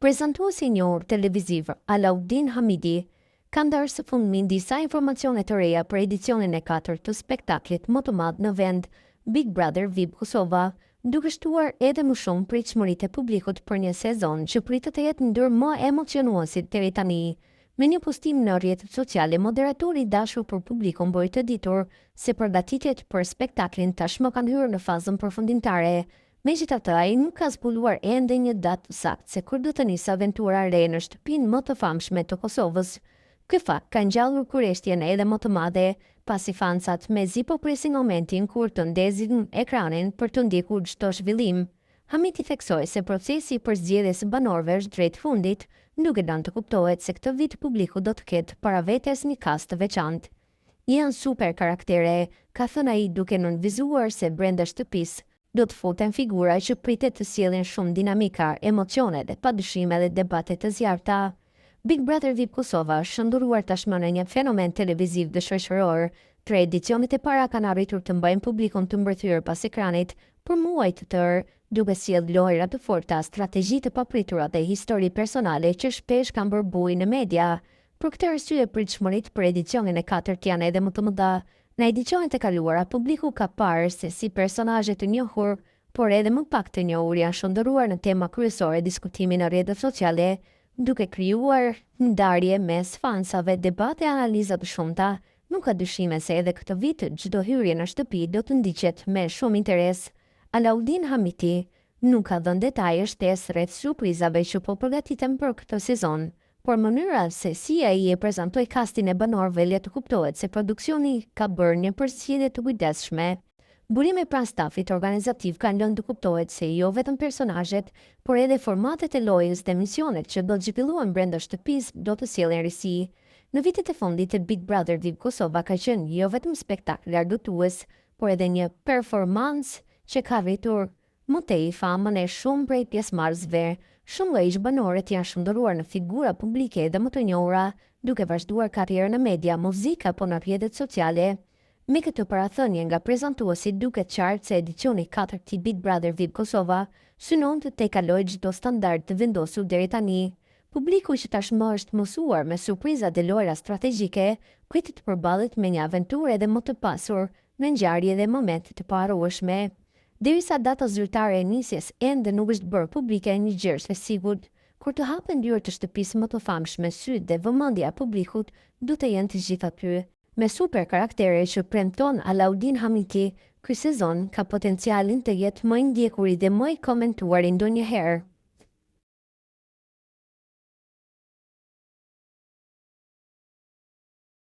Prezantuesi i njohur televiziv Alaudin Hamiti ka ndarë së fundmi disa informacione të reja për edicionin e katërt të spektaklit më të madh në vend, Big Brother VIP Kosova, duke shtuar edhe më shumë pritshmëritë e publikut për një sezon që pritet të jetë ndër më emocionuesit deri tani. Me një postim në rrjetet sociale, moderatori i dashur për publikun bëri të ditur se përgatitjet për spektaklin tashmë kanë hyrë në fazën përfundimtare. Megjithatë, ai nuk ka zbuluar ende një datë të saktë se kur do të nisë aventura e re në shtëpinë më të famshme të Kosovës. Ky fakt ka ngjallur kureshtjen edhe më të madhe, pasi fansat mezi po presin momentin kur të ndezin ekranin për të ndjekur çdo zhvillim. Hamiti theksoi se procesi i përzgjedhjes së banorëve është drejt fundit, duke lënë të kuptohet se këtë vit publiku do të ketë para vetes një kast të veçantë. Janë super karaktere, ka thënë ai duke nënvizuar se brenda shtëpisë do të futen figura që pritet të sjellin shumë dinamika, emocione dhe padyshim edhe debate të zjarrta. Big Brother VIP Kosova është shndërruar tashmë në një fenomen televiziv dhe shoqëror. Tre edicionet e para kanë arritur të mbajnë publikun të mbërthyer pas ekranit për muaj të tërë, duke sjellë lojëra të forta, strategji të papritura dhe histori personale që shpesh kanë bërë bujë në media. Për këtë arsye pritshmëritë për edicionin e katërt janë edhe më të mëdha. Në edicionet e kaluara, publiku ka parë se si personazhe të njohur, por edhe më pak të njohur janë shndërruar në tema kryesore diskutimi në rrjetet sociale, duke krijuar ndarje mes fansave, debate e analiza të shumta. Nuk ka dyshime se edhe këtë vit çdo hyrje në shtëpi do të ndiqet me shumë interes. Alaudin Hamiti nuk ka dhënë detaje shtesë rreth surprizave që po përgatiten për këtë sezon. Por mënyra se si ai e prezantoi kastin e banorëve lë të kuptohet se produksioni ka bërë një përzgjedhje të kujdesshme. Burime pranë stafit organizativ kanë lënë të kuptohet se jo vetëm personazhet, por edhe formatet e lojës dhe misionet që do të zhvillohen brenda shtëpisë do të sjellin risi. Në vitet e fundit, Big Brother VIP Kosova ka qenë jo vetëm spektakël argëtues, por edhe një performancë që ka rritur Më tej, famën e shumë prej pjesëmarrësve, shumë nga ish-banorët janë shndërruar në figura publike edhe më të njohura, duke vazhduar karrierën në media, muzikë apo në rrjetet sociale. Me këtë parathënie nga prezantuesi duket qartë se edicioni i katërt i Big Brother VIP Kosova synon të tejkalojë çdo standard të vendosur deri tani. Publiku që tashmë është mësuar me surpriza dhe lojëra strategjike, pritet të përballet me një aventurë edhe më të pasur me ngjarje dhe momente të paharrueshme. Derisa data zyrtare e nisjes ende nuk është bërë publike, një gjë është e sigurt, kur të hapen dyert e shtëpisë më të famshme, sytë dhe vëmendja e publikut do të jenë të gjithë aty. Me super karaktere që premton Alaudin Hamiti, ky sezon ka potencialin të jetë më i ndjekuri dhe më i komentuari ndonjëherë.